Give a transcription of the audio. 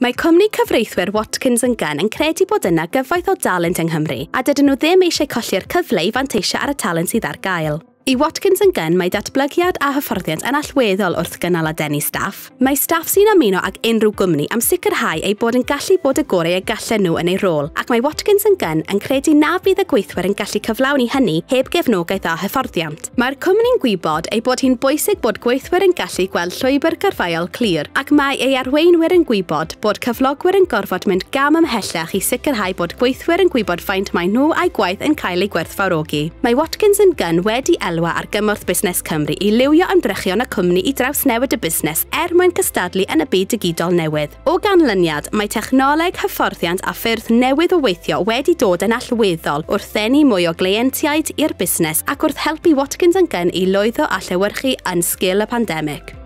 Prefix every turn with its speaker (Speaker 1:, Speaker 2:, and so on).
Speaker 1: Mae cwmni cyfreithwyr Watkins & Gunn yn credu bod yna gyfoeth o dalent yng Nghymru a dydyn nhw ddim eisiau colli'r cyfle i fanteisio ar y talent sydd ar gael. I Watkins & Gunn mae datblygiad a hyfforddiant yn allweddol wrth gynnal a denu staff. Mae staff sy'n ymuno ag unrhyw gwmni am sicrhau eu bod yn gallu bod y gorau y gallen nhw yn eu rôl, ac mae Watkins & Gunn yn credu na fydd y gweithwyr yn gallu cyflawni hynny heb gefnogaeth a hyfforddiant. Mae'r cwmni'n gwybod ei bod hi'n bwysig bod gweithwyr yn gallu gweld llwybr gyrfaol clir, ac mae ei arweinwyr yn gwybod bod cyflogwyr yn gorfod mynd gam ymhellach i sicrhau bod gweithwyr yn gwybod faint maen nhw a'u gwaith yn cael eu gwerthfawrogi. Mae Watkins & Gunn wedi elwa ar gymorth Busnes Cymru i liwio ymdrechion y cwmni i drawsnewid y busnes er mwyn cystadlu yn y byd digidol newydd. O ganlyniad, mae technoleg, hyfforddiant a ffyrdd newydd o weithio wedi dod yn allweddol wrth ddenu mwy o gleientiaid i'r busnes ac wrth helpu Watkins & Gunn i lwyddo a llewyrchu yn sgil y pandemig.